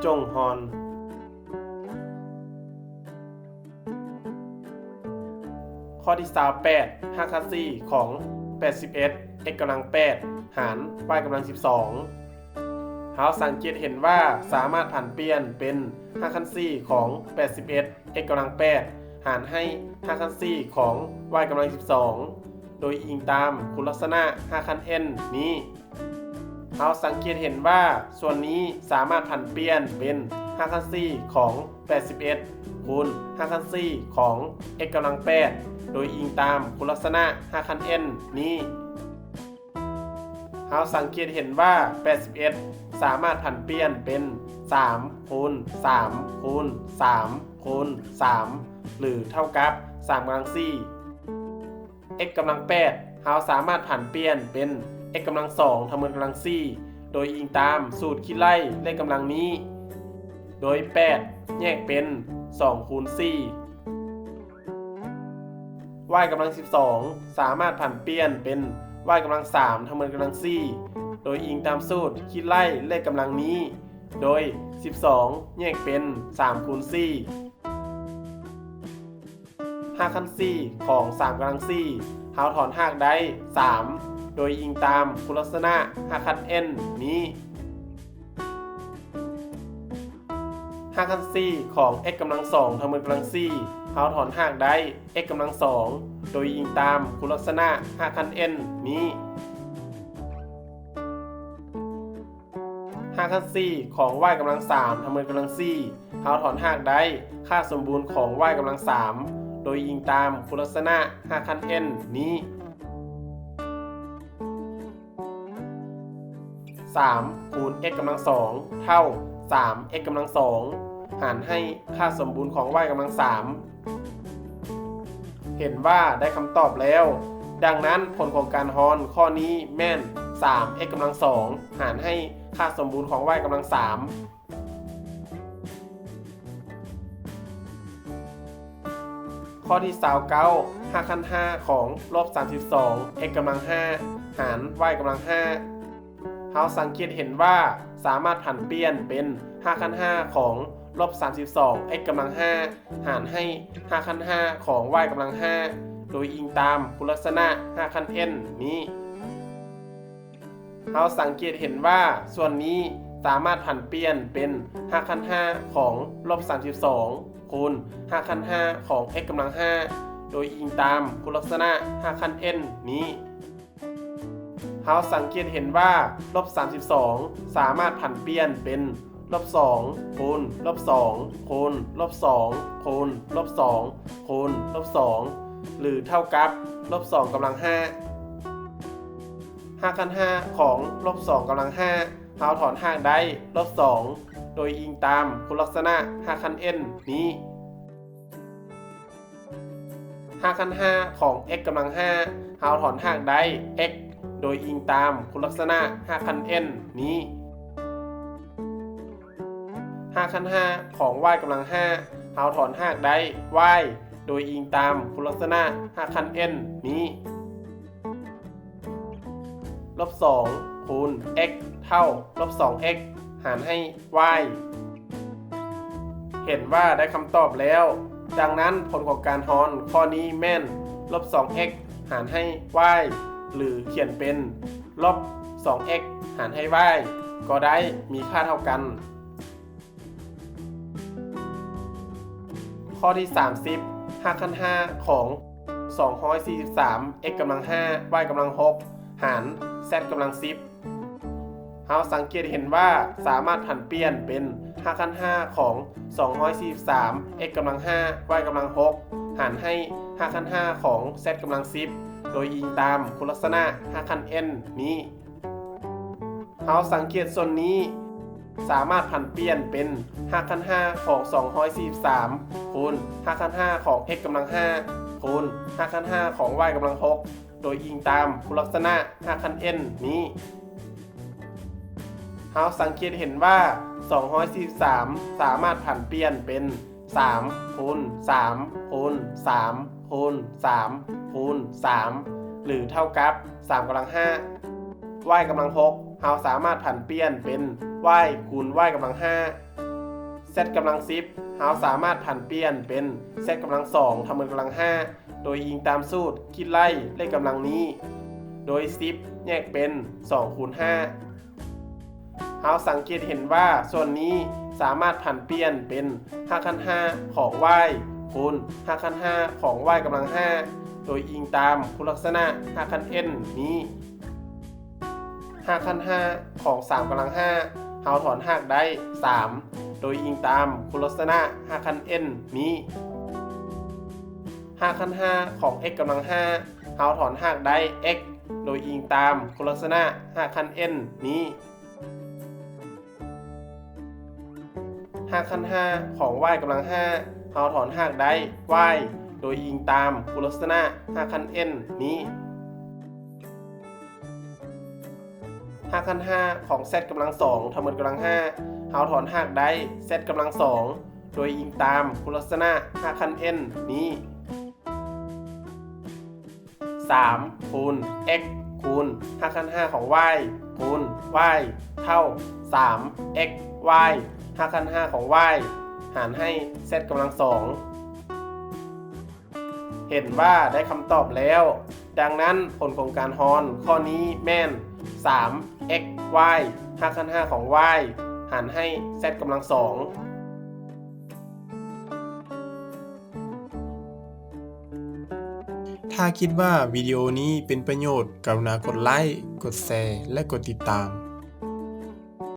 ຈົ່ງຮອນ. ຂໍ້ທີຊາວແປດ ຮາກຂັ້ນສີ່ຂອງແປດສິບເອັດ x ກຳລັງແປດ ຫານ y ກຳລັງສິບສອງ. ເຮົາສັງເກດເຫັນວ່າສາມາດຜັນປ່ຽນເປັນຮາກຂັ້ນສີ່ຂອງແປດສິບເອັດ x ກຳລັງແປດ ຫານໃຫ້ຮາກຂັ້ນສີ່ຂອງ y ກຳລັງສິບສອງ ໂດຍອີງຕາມຄຸນລັກສະນະຮາກຂັ້ນ n ນີ້. ເຮົາສັງເກດເຫັນວ່າສ່ວນນີ້ສາມາດຜັນປ່ຽນເປັນຮາກຂັ້ນສີ່ຂອງແປດສິບເອັດ ຄູນຮາກຂັ້ນສີ່ຂອງ x ກຳລັງແປດ ໂດຍອີງຕາມຄຸນລັກສະນະຮາກຂັ້ນ n ນີ້. ເຮົາສັງເກດເຫັນວ່າແປດສິບເອັດສາມາດຜັນປ່ຽນເປັນສາມຄູນສາມຄູນສາມຄູນສາມ ຫຼື ເທົ່າກັບສາມກຳລັງສີ່. x ກຳລັງແປດ ເຮົາສາມາດຜັນປ່ຽນເປັນ x ກຳລັງສອງ ທຳເຖິງກຳລັງສີ່ ໂດຍອີງຕາມສູດຄິດໄລ່ເລກກຳລັງນີ້ ໂດຍແປດແຍກເປັນສອງຄູນສີ່. y ກຳລັງສິບສອງ ສາມາດຜັນປ່ຽນເປັນ y ກຳລັງສາມ ທຳເຖິງກຳລັງສີ່ ໂດຍອີງຕາມສູດຄິດໄລ່ເລກກຳລັງນີ້ ໂດຍສິບສອງແຍກເປັນສາມຄູນສີ່. ຮາກຂັ້ນສີ່ຂອງສາມກຳລັງສີ່ ເຮົາຖອນຮາກໄດ້ສາມ ໂດຍອີງຕາມຄຸນລັກສະນະຮາກຂັ້ນ n ນີ້. ຮາກຂັ້ນສີ່ຂອງ x ກຳລັງສອງ ທຳເຖິງກຳລັງສີ່ ເຮົາຖອນຮາກໄດ້ x ກຳລັງສອງ ໂດຍອີງຕາມຄຸນລັກສະນະຮາກຂັ້ນ n ນີ້. ຮາກຂັ້ນສີ່ຂອງ y ກຳລັງສາມ ທຳເຖິງກຳລັງສີ່ ເຮົາຖອນຮາກໄດ້ຄ່າສົມບູນຂອງ y ກຳລັງສາມ ໂດຍອີງຕາມຄຸນລັກສະນະຮາກຂັ້ນ n ນີ້. ສາມຄູນ x ກຳລັງສອງ ເທົ່າສາມ x ກຳລັງສອງ ຫານໃຫ້ຄ່າສົມບູນຂອງ y ກຳລັງສາມ. ເຫັນວ່າໄດ້ຄຳຕອບແລ້ວ. ດັ່ງນັ້ນ ຜົນຂອງການຮອນຂໍ້ນີ້ແມ່ນ ສາມ x ກຳລັງສອງ ຫານໃຫ້ຄ່າສົມບູນຂອງ y ກຳລັງສາມ. ຂໍ້ທີຊາວເກົ້າ ຮາກຂັ້ນຫ້າຂອງລົບສາມສິບສອງ x ກຳລັງຫ້າ ຫານ y ກຳລັງຫ້າ. ເຮົາສັງເກດເຫັນວ່າສາມາດຜັນປ່ຽນເປັນຮາກຂັ້ນຫ້າຂອງລົບສາມສິບສອງ x ກຳລັງຫ້າ ຫານໃຫ້ຮາກຂັ້ນຫ້າຂອງ y ກຳລັງຫ້າ ໂດຍອີງຕາມຄຸນລັກສະນະຮາກຂັ້ນ n ນີ້. ເຮົາສັງເກດເຫັນວ່າສ່ວນນີ້ສາມາດຜັນປ່ຽນເປັນຮາກຂັ້ນຫ້າຂອງລົບສາມສິບສອງ ຄູນຮາກຂັ້ນຫ້າຂອງ x ກຳລັງຫ້າ ໂດຍອີງຕາມຄຸນລັກສະນະຮາກຂັ້ນ n ນີ້. ເຮົາສັງເກດເຫັນວ່າລົບສາມສິບສອງສາມາດຜັນປ່ຽນເປັນລົບສອງຄູນລົບສອງຄູນລົບສອງຄູນລົບສອງຄູນລົບສອງ ຫຼື ເທົ່າກັບລົບສອງກຳລັງຫ້າ. ຮາກຂັ້ນຫ້າຂອງລົບສອງກຳລັງຫ້າ ເຮົາຖອນຮາກໄດ້ລົບສອງ ໂດຍອີງຕາມຄຸນລັກສະນະຮາກຂັ້ນ n ນີ້. ຮາກຂັ້ນຫ້າຂອງ x ກຳລັງຫ້າ ເຮົາຖອນຮາກໄດ້ x ໂດຍອີງຕາມຄຸນລັກສະນະຮາກຂັ້ນ n ນີ້. ຮາກຂັ້ນຫ້າຂອງ y ກຳລັງຫ້າ ເຮົາຖອນຮາກໄດ້ y ໂດຍອີງຕາມຄຸນລັກສະນະຮາກຂັ້ນ n ນີ້. ລົບສອງຄູນ x ເທົ່າລົບສອງ x ຫານໃຫ້ y. ເຫັນວ່າໄດ້ຄຳຕອບແລ້ວ. ດັ່ງນັ້ນ ຜົນຂອງການຮອນຂໍ້ນີ້ແມ່ນ ລົບສອງ x ຫານໃຫ້ y ຫຼື ຂຽນເປັນ ລົບສອງ x ຫານໃຫ້ y ກໍໄດ້ມີຄ່າເທົ່າກັນ. ຂໍ້ທີສາມສິບ ຮາກຂັ້ນຫ້າຂອງສອງຮ້ອຍສີ່ສິບສາມ x ກຳລັງຫ້າ y ກຳລັງຫົກ ຫານ z ກຳລັງສິບ. ເຮົາສັງເກດເຫັນວ່າສາມາດຜັນປ່ຽນເປັນຮາກຂັ້ນຫ້າຂອງສອງຮ້ອຍສີ່ສິບສາມ x ກຳລັງຫ້າ y ກຳລັງຫົກ ຫານໃຫ້ຮາກຂັ້ນຫ້າຂອງ z ກຳລັງສິບ ໂດຍອີງຕາມຄຸນລັກສະນະຮາກຂັ້ນ n ນີ້. ເຮົາສັງເກດສ່ວນນີ້ສາມາດຜັນປ່ຽນເປັນຮາກຂັ້ນຫ້າຂອງສອງຮ້ອຍສີ່ສິບສາມ ຄູນຮາກຂັ້ນຫ້າຂອງ x ກຳລັງຫ້າ ຄູນຮາກຂັ້ນຫ້າຂອງ y ກຳລັງຫົກ ໂດຍອີງຕາມຄຸນລັກສະນະຮາກຂັ້ນ n ນີ້. ເຮົາສັງເກດເຫັນວ່າສອງຮ້ອຍສີ່ສິບສາມສາມາດຜັນປ່ຽນເປັນສາມຄູນສາມຄູນສາມຄູນສາມຄູນສາມ ຫຼື ເທົ່າກັບສາມກຳລັງຫ້າ. y ກຳລັງຫົກ ເຮົາສາມາດຜັນປ່ຽນເປັນ y ຄູນ y ກຳລັງຫ້າ Z ກຳລັງສິບ ເຮົາສາມາດຜັນປ່ຽນເປັນ Z ກຳລັງສອງ ທຳເງິນກຳລັງຫ້າ ໂດຍອີງຕາມສູດຄິດໄລ່ເລກກຳລັງນີ້ ໂດຍສິບແຍກເປັນສອງຄູນຫ້າ. ເຮົາສັງເກດເຫັນວ່າສ່ວນນີ້ສາມາດຜັນປ່ຽນເປັນຮາກຂັ້ນຫ້າຂອງ y ຄູນຮາກຂັ້ນຫ້າຂອງ y ກຳລັງຫ້າ ໂດຍອີງຕາມຄຸນລັກສະນະຮາກຂັ້ນ n ນີ້. ຮາກຂັ້ນຫ້າຂອງສາມກຳລັງຫ້າ ເຮົາຖອນຮາກໄດ້ສາມ ໂດຍອີງຕາມຄຸນລັກສະນະຮາກຂັ້ນ n ນີ້. ຮາກຂັ້ນຫ້າຂອງ x ກຳລັງຫ້າ ເຮົາຖອນຮາກໄດ້ x ໂດຍອີງຕາມຄຸນລັກສະນະຮາກຂັ້ນ n ນີ້. ຮາກຂັ້ນຫ້າຂອງ y ກຳລັງຫ້າ ເຮົາຖອນຮາກໄດ້ y ໂດຍອີງຕາມຄຸນລັກສະນະຮາກຂັ້ນ n ນີ້. ຮາກຂັ້ນຫ້າຂອງ z ກຳລັງສອງ ທຳເງິນກຳລັງຫ້າ ເຮົາຖອນຮາກໄດ້ z ກຳລັງສອງ ໂດຍອີງຕາມຄຸນລັກສະນະຮາກຂັ້ນ n ນີ້. ສາມຄູນ x ຄູນຮາກຂັ້ນຫ້າຂອງ y ຄູນ y ເທົ່າສາມ x y ຮາກຂັ້ນຫ້າຂອງ y ຫານໃຫ້ z ກຳລັງສອງ. ເຫັນວ່າໄດ້ຄຳຕອບແລ້ວ. ດັ່ງນັ້ນ, ຜົນຂອງການຮອນຂໍ້ນີ້ແມ່ນ ສາມ x y ຮາກຂັ້ນຫ້າຂອງ y ຫານໃຫ້ z ກຳລັງສອງ. ຖ້າຄິດວ່າວິດີໂອນີ້ເປັນປະໂຫຍດ, ກະລຸນາກົດໄລ້, ກົດແຊ ແລະ ກົດຕິດຕາມ.